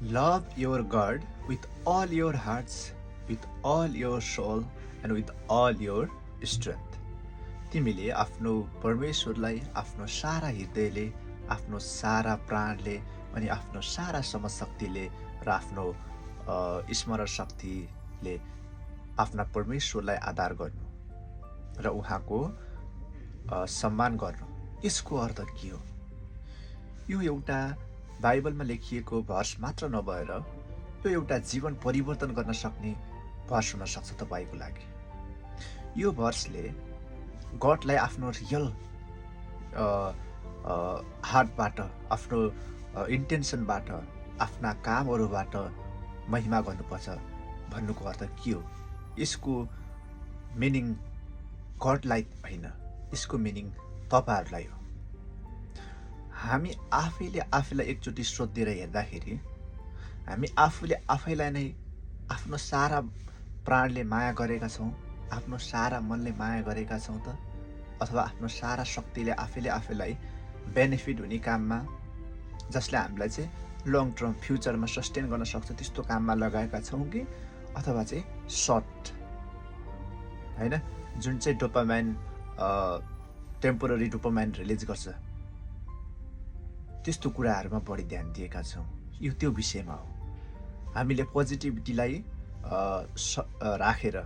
Love your God with all your hearts, with all your soul, and with all your strength. तिमीले आफ्नो परमेश्वरलाई आफ्नो सारा हृदयले, आफ्नो सारा प्राणले अनि आफ्नो सारा समशक्तिले र आफ्नो स्मरण शक्तिले आफ्ना परमेश्वरलाई आदर गर्नु र उहाँको सम्मान गर्नु। यसको अर्थ के हो? यो एउटा बाइबलमा लेखिएको भर्स मात्र नभएर यो एउटा जीवन परिवर्तन गर्न सक्ने भर्स हुन सक्छ तपाईँको लागि। यो भर्सले गडलाई आफ्नो रियल हार्टबाट, आफ्नो इन्टेन्सनबाट, आफ्ना कामहरूबाट महिमा गर्नुपर्छ भन्नुको अर्थ के हो? यसको मिनिङ गडलाई होइन, यसको मिनिङ तपाईँहरूलाई हो। हामी आफैले आफैलाई एकचोटि सोधिदिएर हेर्दाखेरि हामी आफूले आफैलाई नै आफ्नो सारा प्राणले माया गरेका छौँ, आफ्नो सारा मनले माया गरेका छौँ त, अथवा आफ्नो सारा शक्तिले आफैले आफैलाई बेनिफिट हुने काममा, जसले हामीलाई चाहिँ लङ टर्म फ्युचरमा सस्टेन गर्न सक्छ त्यस्तो काममा लगाएका छौँ कि अथवा चाहिँ सर्ट होइन, जुन चाहिँ डोपामाइन टेम्पोररी डोपामाइन रिलिज गर्छ त्यस्तो कुराहरूमा बढी ध्यान दिएका छौँ। यो त्यो विषयमा हो। हामीले पोजिटिभिटीलाई राखेर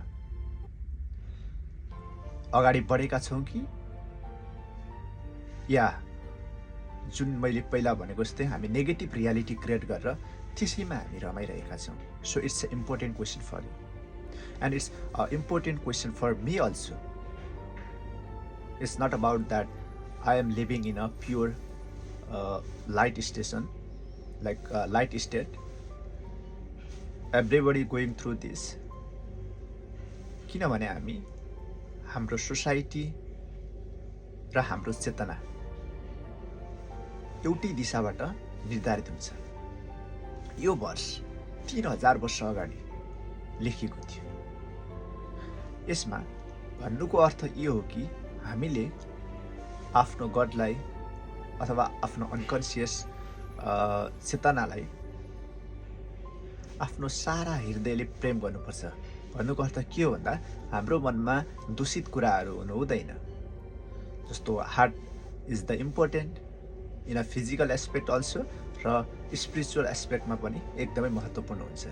अगाडि बढेका छौँ कि या जुन मैले पहिला भनेको जस्तै हामी नेगेटिभ रियालिटी क्रिएट गरेर त्यसैमा हामी रमाइरहेका छौँ। So it's a important question for you and it's a important question for me also. It's not about that I am living in a pure light station, like light state. Everybody going through this. किनभने हामी हाम्रो society र हाम्रो चेतना एउटै दिशाबाट निर्धारित हुन्छ। यो वर्ष 3000 वर्ष अगाडि लेखिएको थियो। यसमा भन्नुको अर्थ यो हो कि हामीले आफ्नो गडलाई अथवा आफ्नो अनकन्सियस चेतनालाई आफ्नो सारा हृदयले प्रेम गर्नुपर्छ। भन्नुको अर्थ के हो भन्दा हाम्रो मनमा दूषित कुराहरू हुनु हुँदैन। जस्तो heart is the important in a physical aspect also र स्पिरिचुअल एस्पेक्टमा पनि एकदमै महत्त्वपूर्ण हुन्छ।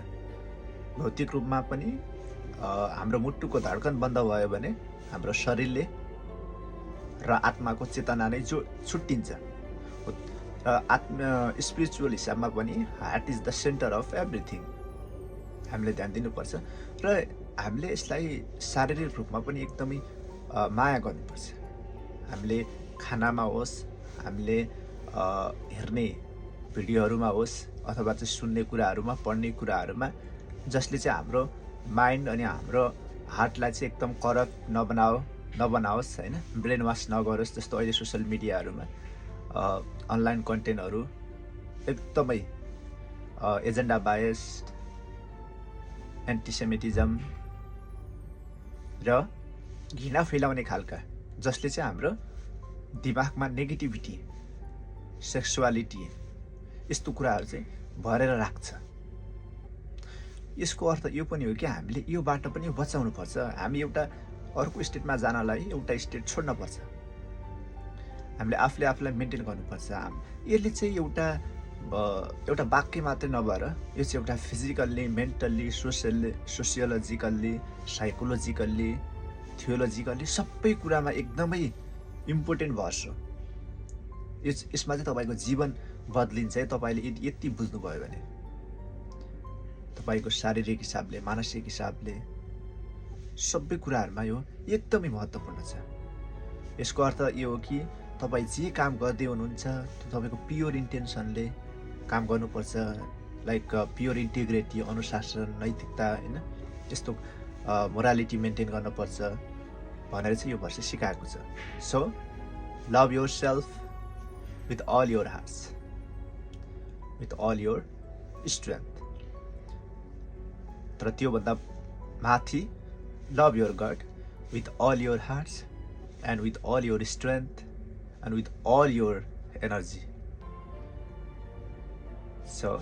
भौतिक रूपमा पनि हाम्रो मुटुको धड्कन बन्द भयो भने हाम्रो शरीरले र आत्माको चेतना नै जो छुट्टिन्छ। स्पिरिचुअल हिसाबमा पनि heart is the centre of everything. हामीले ध्यान दिनुपर्छ र हामीले यसलाई शारीरिक रूपमा पनि एकदमै माया गर्नुपर्छ। हामीले खानामा होस्, हामीले हेर्ने भिडियोहरूमा होस्, अथवा चाहिँ सुन्ने कुराहरूमा, पढ्ने कुराहरूमा, जसले चाहिँ हाम्रो माइन्ड अनि हाम्रो हार्टलाई चाहिँ एकदम करप्ट नबनाओस् होइन, ब्रेन वास नगरोस्। जस्तो अहिले सोसियल मिडियाहरूमा अनलाइन कन्टेन्टहरू एकदमै एजेन्डा बायस्ड, एन्टिसेमिटिजम र घृणा फैलाउने खालका, जसले चाहिँ हाम्रो दिमागमा नेगेटिभिटी, सेक्सुअलिटी यस्तो कुराहरू चाहिँ भरेर राख्छ। यसको अर्थ यो पनि हो कि हामीले योबाट पनि बचाउनुपर्छ। हामी एउटा अर्को स्टेटमा जानलाई एउटा स्टेट छोड्नुपर्छ। हामीले आफूले आफूलाई मेन्टेन गर्नुपर्छ। यसले चाहिँ एउटा वाक्य मात्रै नभएर यो चाहिँ एउटा फिजिकल्ली, मेन्टल्ली, सोसियोलोजिकल्ली, साइकोलोजिकल्ली, थियोलोजिकल्ली सबै कुरामा एकदमै इम्पोर्टेन्ट भर्स हो। यसमा चाहिँ तपाईँको जीवन बदलिन्छ है तपाईँले यति बुझ्नुभयो भने। तपाईँको शारीरिक हिसाबले, मानसिक हिसाबले सबै कुराहरूमा यो एकदमै महत्त्वपूर्ण छ। यसको अर्थ यो हो कि तपाईँ जे काम गर्दै हुनुहुन्छ त्यो तपाईँको प्योर इन्टेन्सनले काम गर्नुपर्छ। लाइक प्योर इन्टिग्रिटी, अनुशासन, नैतिकता होइन, त्यस्तो मोरालिटी मेन्टेन गर्नुपर्छ भनेर चाहिँ यो भर्स सिकाएको छ। So love yourself with all your hearts, with all your strength. तर त्योभन्दा माथि love your God with all your hearts and with all your strength and with all your energy. So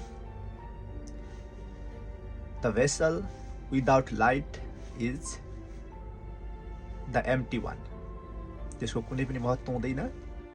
the vessel without light is the empty one. त्यसको कुनै पनि महत्त्व हुँदैन